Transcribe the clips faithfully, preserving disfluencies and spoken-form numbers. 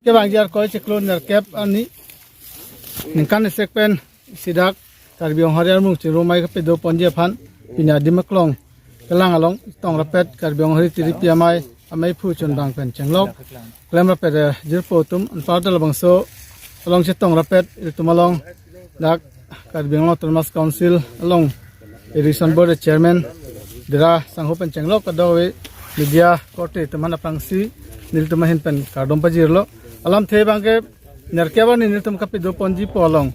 Kevangji Arkoi chiklo nerkep arni ningkan isek pen isi dak Karbi Honghari armung chingrum amei kapedo ponji aphan pini adim aklong kelang along chetong rapet Karbi Honghari tiripi amei, amei phu chunbang pen chenglok klem rapet, eh, jirpo atum anparta labangso along chetong rapet ilitum along dak Karbi Anglong Autonomous Council along Irrigation Board Chairman Dera Sangho pen chenglok kadokave media korte atum aphan aphrangsi nelitum ahin pen kardom pajirlo. Alamthe abangke nerkep arni nelitum kapedo ponji pu along,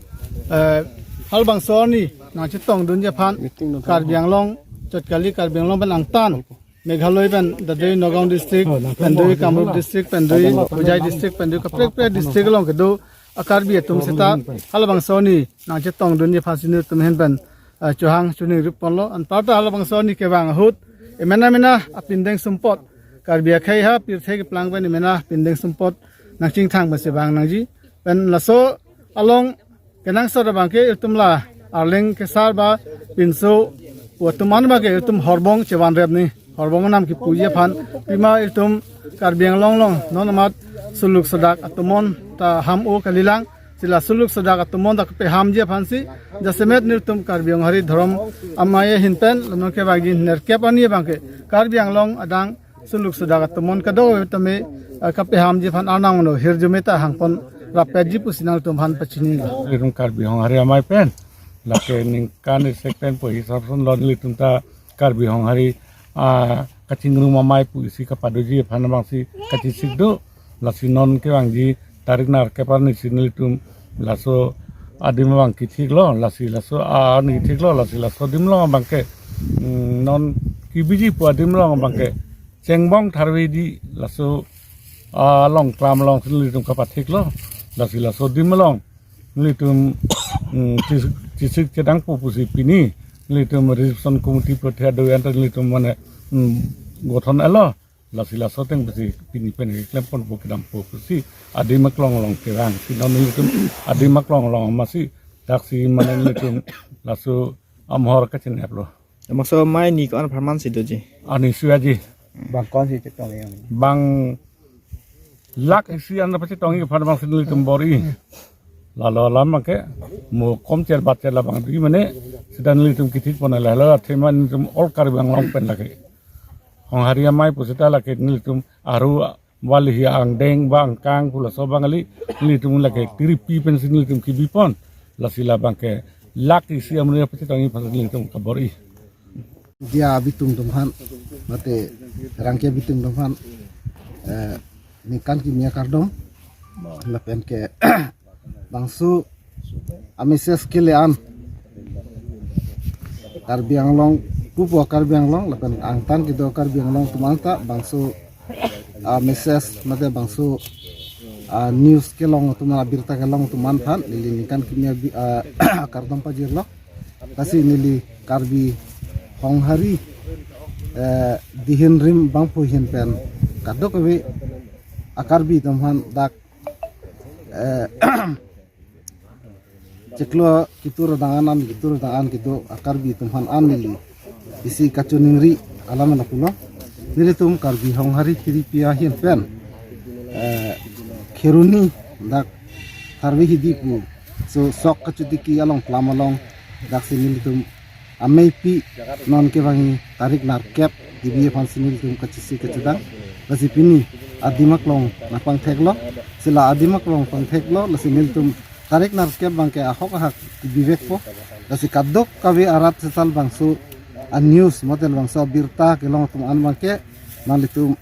eh, halabangso arni nangchetongdunji aphan Karbi Anglong chot kali Karbi Anglong pen angtan Meghalaya pen dado Nagaon district, pen do Kamrup district, pen do Hojai district, pen do kaprek kaprek district along kedo a-Karbi atum seta halabangso arni nangchetongdunji aphansi nelitum ahin pen, eh, chohang choningri ponlo. Anparta halabangso arni kevang ahut emena mena apindeng sumpot, Karbi akhei ha pirthe keplang pen emena apindeng sumpot nangchingthang pensi vang nangji. Pen laso along kenangsot abangke ilitum la Arleng kesar ba pinso pu atum an abangke ilitum horbong chevan rep ni. Horbong nam kipuji aphan pima ilitum Karbi Anglong along non amat suluk sodak atomon ta ham-o kalilang, si la suluk sodak atomon ta kapehamji aphansi jasemet nelitum Karbi Honghari dhorom amei ahin pen la non kevangji nerkep arni abangke Karbi Anglong adang suluk sodak atomon kadokave tame, eh, kapehamji aphan arnam uno hirjume ta hangpon rapetji pusi nangtum aphan pachini. Ilitum Karbi Honghari amei pen lake ningkan isek pen pu hisap ason lo nelitum ta Karbi Honghari, ah, kachingrum amei pu isi kapadoji aphan abangsi kachesik do. Lasi non kevangji tarik nerkep arni si nelitum laso adim abang kithiklo, lasi laso arni kithiklo, lasi laso adim along abangke, mm, non kebiji pu adim along abangke chengbong tharve di laso, ah, along klam along si nelitum kapathiklo, lasi laso adim along nelitum, mm, chesik, chesik chedangpo pusi pini nelitum reception committee pu thado anta nelitum mane, mm, gothon elo. Lasi laso ateng pusi pini pen keklem ponpo kedampo pusi adim aklong along kevangsi non nelitum adim aklong along amatsi daksi mane nelitum laso amahor kacheneplo. Labangso amei ni ko-an apharman si doji? Arni suaji. Bang ko-ansi chetong yang? Bang lakh isi an pachetongji aphan abangsi nelitum bor-i. Lalo alam abangke mo komcher batcher labang di mane seta nelitum kithik pon lahelo athema nelitum all Karbi Anglong pen lake Honghari amei pu seta lake nelitum aru bali hi angdeng ba angkang pu laso abang kali nelitum lake tiripi pensi nelitum kebi pon. Lasi labangke lakh isi amri pachetongji aphan nelitum kabor-i. Dia abitung atum aphan, mate rangke abitung atum aphan, eh, ningkan kimi akardom, lapen ke bangso a-message kele an Karbi Anglong, pupo Karbi Anglong, lapen angtan kedo Karbi Anglong atum anta bangso a-message mate bangso a-news kelong atum, abirta kelong atum aphan neli ningkan kimi abi-, a, akardom pajirlo. Lasi neli Karbi Honghari, eh, dihin rim bangphu ahin pen kadokave a-Karbi atum aphan dak, eh, chiklo ketur adang an, ketur adang an kedo a-Karbi atum aphan an neli isi kachoningri alam lapulo. Nelitum Karbi Honghari tiripi ahin pen, eh, kheroni dak tharve hidi pu so sok kachotiki along klam along daksi nelitum ameipi non kevangji tarik nerkep kebi aphansi nelitum kachesik kachedang. Lasi pini adim aklong nangpangtheklo, si la adim aklong pangtheklo, lasi nelitum tarik nerkep abangke ahok ahak kebivekpo. Lasi kadokave arat seta labangso a-news mate labangso abirta kelong atum an abangke nanglitum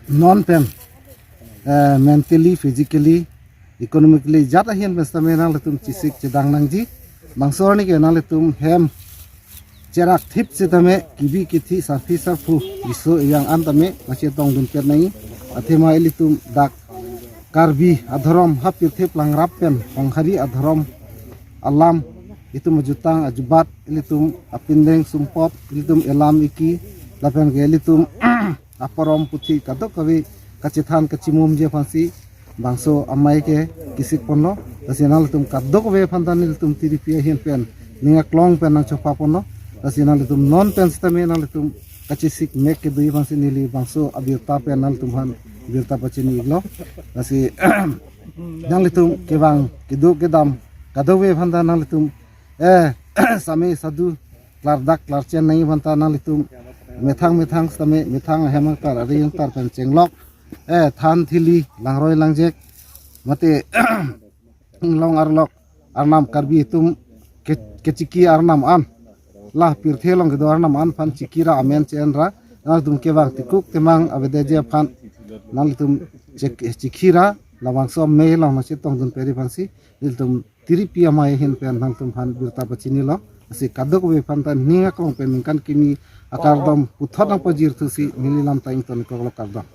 non pen, eh, mentally, physically, economically jat ahin pen sitame nanglitum chesik chedang nangji. Bangso arni ke nanglitum hem cherak thip sitame kebi kethe sarpi sarpo riso ejang an tame nangchetongdun pet nangji. Athema ilitum dak Karbi adhorom ha pirthe plangrap pen Honghari adhorom alam, itum ajutang ajubat, ilitum apindeng sumpot, ilitum elam eki, lapen ke ilitum aporom puthi kadokave kachethan kachimumji aphansi bangso amei ke kesik ponlo. Lasi nanglitum kadokave aphan ta nelitum tiripi ahin pen ning aklong pen nangchopha ponlo. Lasi nanglitum non pen sitame nanglitum kachesik mek kedo aphansi neli bangso abirta pen nanglitum aphan birta pachini iklo. Lasi nanglitum kevang kedo kedam kadokave aphanta nanglitum, eh, same sadu klardak klarchen nangji aphanta nanglitum methang methang same methang ahem angtar ari angtar pen chenglok, eh, than thili langroi langjek mate inglong arlok arnam Karbi atum ke, kechiki arnam an, la pirthe along kedo arnam an aphan chiki ra amen che-en ra, nanglitum kevang tikuk temang avedeji aphan nanglitum chek, chiki ra labangso amei along nangchetongdun peri aphansi nelitum Tiripi Amei ahin pen nanglitum aphan birta pachinilo. Lasi kadokave aphanta ning aklong pen ningkan kimi akardom puthot nangpajirthusi neli lam ta ingtonkoklo, kardom.